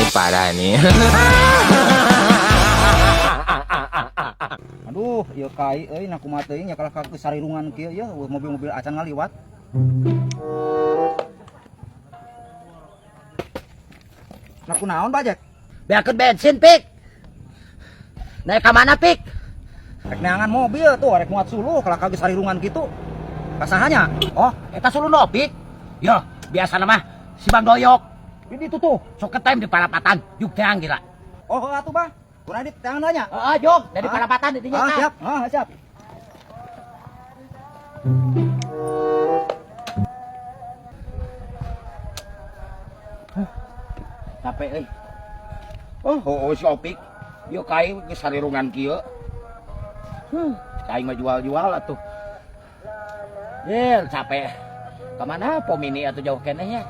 Ini parah nih. Aduh, ieu kai euy na kumaha teuing nya kalah ka sarirungan kieu yeuh mobil-mobil acan ngaliwat. Nah kunaon bajek? Beakeun bensin, Pik. Naik ka mana, Pik? Rek neangan mobil tuh, rek muat suluh kalah ka sarirungan kitu. Kasahanya? Oh, eta suluh no, Pik. Yo, biasa mah si Bang Doyok. Ini tuh tuh, sok ketem di parapatan, juk teang gila. Oh, heuh atuh bah. Kurang di teangan nya. Heeh, jog, dari Ah. parapatan di dinya Ah, tah. siap. Ah, siap. Capek euy. Oh, oh, oh si Opik. Yo kai geus sarirungan kieu. Kai mah jual-jual atuh. Yel, capek. Kemana pom ini atuh jauh keneh nya?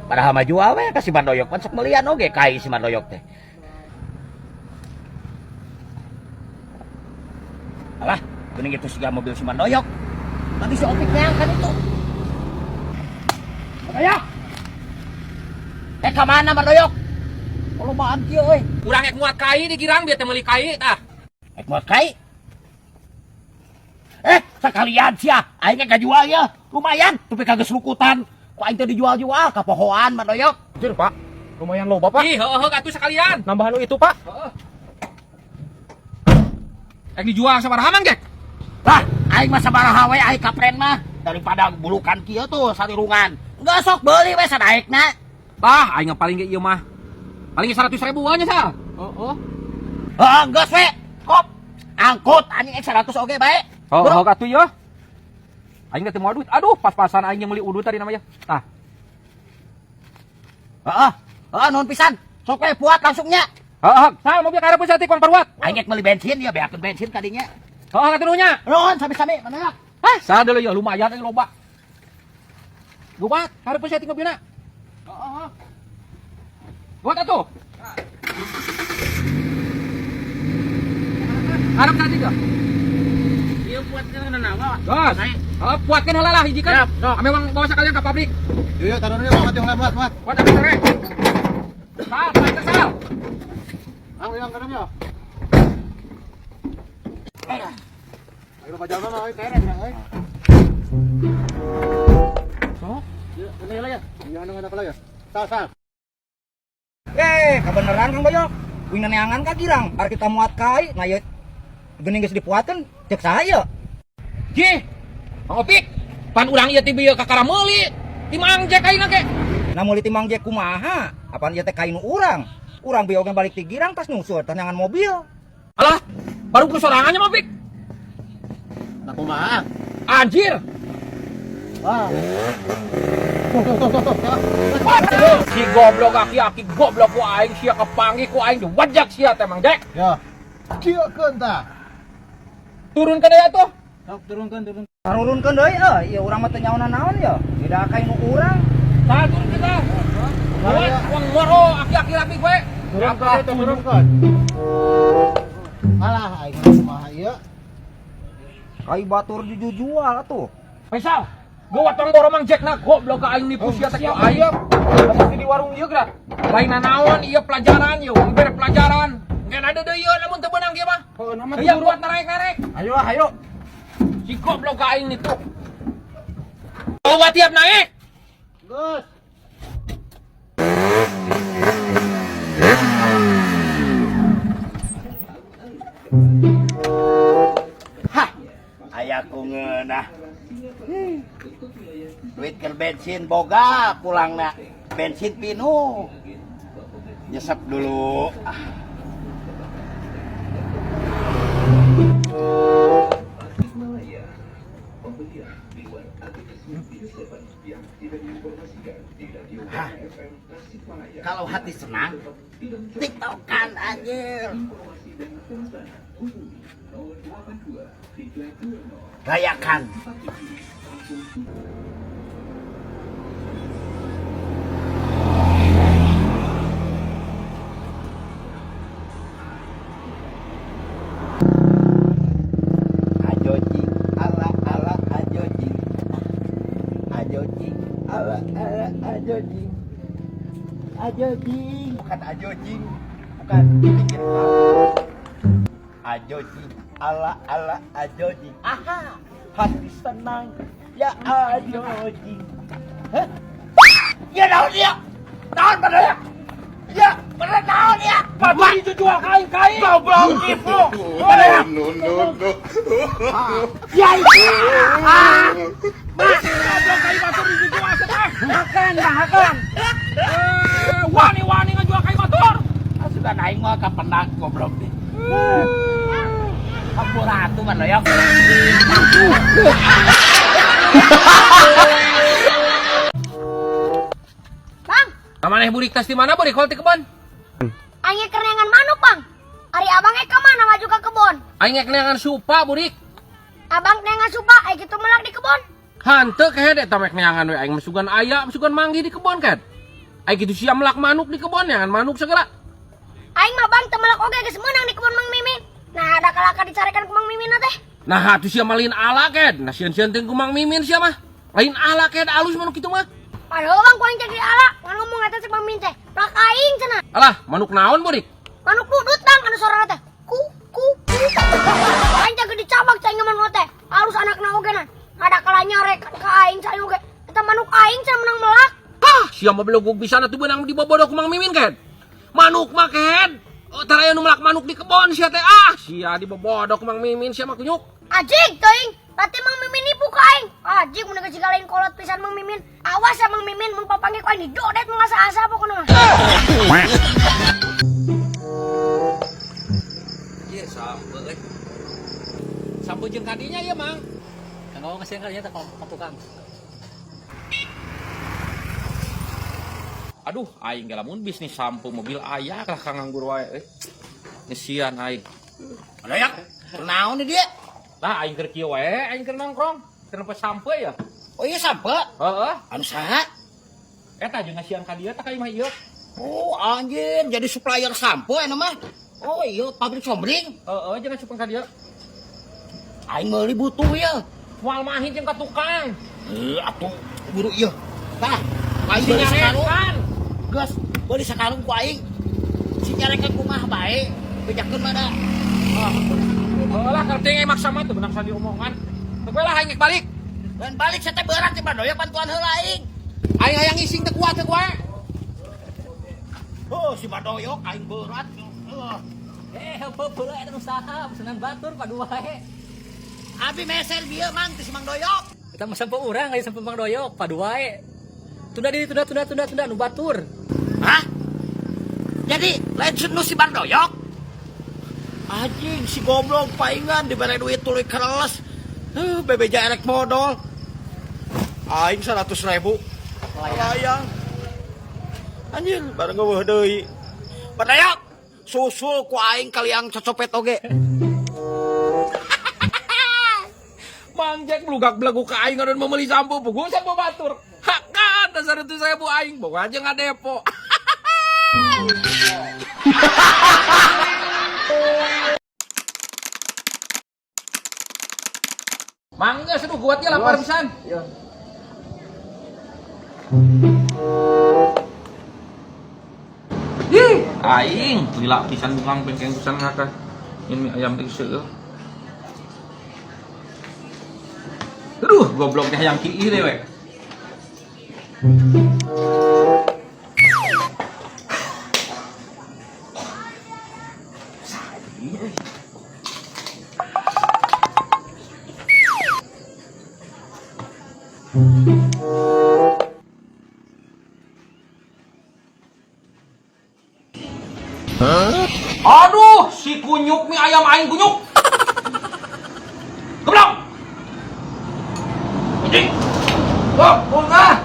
Padahal mah jual we ka si Mandoyok pan sok melian oge kai si Mandoyok teh. Alah, geuning itu siga mobil si Mandoyok. Tadi si Opik kan itu. Mandoyok. Eh ka mana Mandoyok? Lobaan kieu euy. Urang ek muat kai di girang biar teh meuli kai tah. Ek muat kai. Eh, sekalian sia, aing ge kajual ya. Lumayan, tapi kagak selukutan. Ku aing teh dijual-jual ka pohoan Mandoyok. Jujur, Pak. Lumayan loba, Pak. Ih, heueuh atuh sekalian. Nambahan nu itu, Pak. Ek dijual sabaraha Mang Jack? Lah, aing mah sabaraha we aing kapren mah daripada bulukan kieu tuh sarirungan. Enggak sok beli we sadaekna. Tah, aing mah paling ge ieu mah. Paling ge 100 ribuan nya sal. Heeh. Heeh, geus we. Kop. Angkut anjing ek 100 oge bae. Heueuh atuh ieu. Aing teh teu moal duit. Aduh, pas-pasan aing yang meuli udut tadi namanya. Tah. Heeh. Heeh, nuhun pisan. Sok we puat langsungnya. Heeh, sal mobil ka hareupeun saeutik Mang Parwat. Aing ek meuli bensin ya beakeun bensin kadinya. Heeh, atuh nya. Nuhun sami-sami Mandoyok. Hah, sal deuleu ya lumayan euy loba. Lumat, hareupeun saeutik mobilna. Heeh. Buat atuh. Harap tadi tuh. Ieu puatkeun naon? Gas. Heeh, puatkeun heula lah hiji kan. Ame wang bawa sekalian ke pabrik. Yuk, yuk, taruh dulu, muat, muat, muat. Buat ame sore. Sal, sal, sal. Ang, yang kanan ya. Ayo, pajaman, ayo, keren, ayo. Sok. Ini lah ya. Iya, anak lah ya. Sal, sal. Eh, kebeneran Kang Doyok. Wing neangan ka girang, arek kita muat kai, nah ieu geuning geus dipuatkeun, cek saha ieu? Jih. Mang Opik, pan urang ieu ti bieu kakara meuli. Ti Mang Jack ayeuna ge. Nah meuli ti Mang Jack kumaha? Apaan ieu teh kai nu urang? Urang bieu oge balik ti girang tas nyusul neangan mobil. Alah, baru ku sorangannya Mang Opik. Nah, kumaha? Anjir. Wah. Tuh, tuh, tuh, tuh, tuh. Si goblok aki-aki goblok ku aing sia kepanggih ku aing diwajak sia teh Mang Jack. Ya. Kieukeun tah. Turunkeun deui atuh. Sok turunkeun, turun. Tarurunkeun deui euy, ieu urang mah teu nyaona naon ya. Tidak kai nu urang. Tah turun kita. Buat uang moro aki-aki rapi gue. Turunkeun, turunkeun. Alah, aing kumaha ieu? Kai batur dijujual atuh. Faisal, gua watong boro Mang Jack na goblok ka aing nipu sia teh ku aing. Pasti di warung ieu geura. Lain naon ieu pelajaran ieu, wong bere pelajaran. Ngan ada deui ieu lamun teu beunang ieu mah. Heuh, nama Ieu buat narek-narek. Ayo, ah, ayo. Si goblok ka aing nipu. Bawa tiap naik. Geus. Hah, aya ku ngeunah. Duit keur bensin boga pulangna. Bensin pinuh. Nyesep dulu. Ah. Hah. Kalau hati senang, tiktokan anjir. Rayakan. Ajo cing, ala ala ajo cing. Ajo cing, ala ala ajo cing. Ajo jing, bukan ajo jing. Bukan dipikir. Ajo jing, ala ala ajo jing. Aha, hati senang. Ya ajo jing. Hah? Ya naon dia? Naon pada ya? Ya, bener naon ya? Batur itu jual kain kain. Goblok tipu. Pada ya? No, no, no. Ya itu. Ah. Goblok kain batur dijual seteh. Makan, makan. Eh, wani-wani ngajual kain batur. Ah, sudah aing mah kapendak goblok deh. Hampura atuh Mang Doyok. Bang, Kamaneh burik tas di mana burik kalau di kebon? aing keur neangan manuk, Bang. Ari abang ka mana maju ke kebon? Aing ngek neangan supa burik. Abang neangan supa, aing kitu melak di kebon. Hanteu kehed eta mek neangan we aing masugan aya, masugan manggih di kebon kan. Aing kitu sia melak manuk di kebon neangan manuk segala. Aing mah bang teu melak oge geus meunang di kebon Mang Mimin. Nah, ada kalaka dicarekan ku Mang Mimin teh. Nah, atuh sia mah lain ala ked. Nah, sieun-sieun teh ku Mang Mimin sia mah. Lain ala ked alus manuk kitu mah. Padahal bang ku aing jadi ala, ngan ngomong eta cek Mang Mimin teh. Plak aing cenah. Alah, manuk naon burik? Manuk dudut bang anu sorana teh. Ku ku ku. Aing teh geus dicabak cai manuk teh. Alus anakna oge nan. Ada kala nyarek ka aing cai oge. Eta manuk aing cenah menang melak. Hah, sia mah belogog pisan atuh beunang dibobodo ku Mang Mimin ked. Manuk mah ked. Oh, tara aya nu melak manuk di kebon sia teh. Ah, sia dibobodo ku Mang Mimin sia mah kunyuk. Ajig teuing, berarti Mang Mimin nipu ka aing. Ajig mun geus jiga lain kolot pisan Mang Mimin. Awas ya Mang Mimin mun papanggih ku aing didodet mun asa-asa pokona mah. Iya, sampe euy. Sampe jeung kadinya ya, Mang. Kang kasih kalinya tak ka tukang. Aduh, aing ge lamun bisnis sampo mobil aya lah kang nganggur wae euy. Ngesian aing. Mang Doyok, naon dia? Lah aing keur kieu wae, aing keur nongkrong. Keur nempe sampe ya. Oh iya sampe. Heeh. Anu saha? Eta jeung ngasian ka dieu tah ka imah ieu. Oh anjir, jadi supplier sampo eta mah. Oh iya, pabrik sombring. Heeh, jeung ngasupan ka dieu. Aing meuli butuh ya. Moal mahi jeung ka tukang. Eh, atuh buru ieu. Tah, aing Si beuli sakarung. nyarekan. Geus, beuli sakarung ku aing. Si nyarekan kumaha bae, bejakeun mah da. Heeh lah keur teh maksa mah teu beunang sadi omongan. Teu lah aing balik. Dan balik saya teh berat teh Mang Doyok bantuan heula aing. Aing hayang ngising teu kuat teu wae. Oh, si Mang Doyok aing berat. Heuh. Eh, heupeut eta nu saha, pesenan batur padu wae. Abi meser bieu Mang teh si Mang Doyok. Eta mah sampe urang aya sampe Mang Doyok padu wae. Tunda diri tunda tunda tunda tunda nu batur. Hah? Jadi lain nu si Mang Doyok? Anjing si goblok paingan dibere duit tuluy kereles. Heuh, bebeja erek modal. Aing 100.000. Layang. Anjir, bareng eueuh deui. Mang Doyok, susul ku aing kaliang cocopet oge. Mang Jack belugak belagu ka aing ngadon meuli sampo puguh sampo batur. Hakan dasar itu saya bu aing boga aja ngadepo. Mangga seduh kuatnya lapar pisan. Iya. Ih, aing lila pisan tukang pengkeng pisan ngakah. Ini mie ayam teh seueuh. Aduh, gobloknya hayang kieu deh we. Aduh, si kunyuk mie ayam aing kunyuk. Goblok. Anjing. Oh, ah.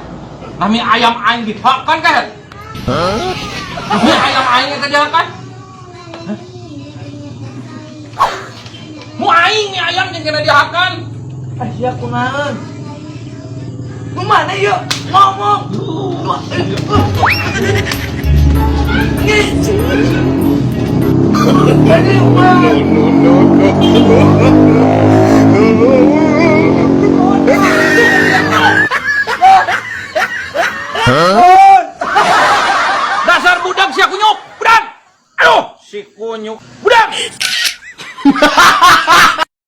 Nah mie ayam aing dihakan kan? Mie ayam aing eta dihakan? Mu aing mie ayam jeung kena dihakan. Ah, sia kunaon? Nu mana yuk? Ngomong. Jadi No, no, no, no. Budak sia kunyuk. Budak. Aduh, si kunyuk. Budak.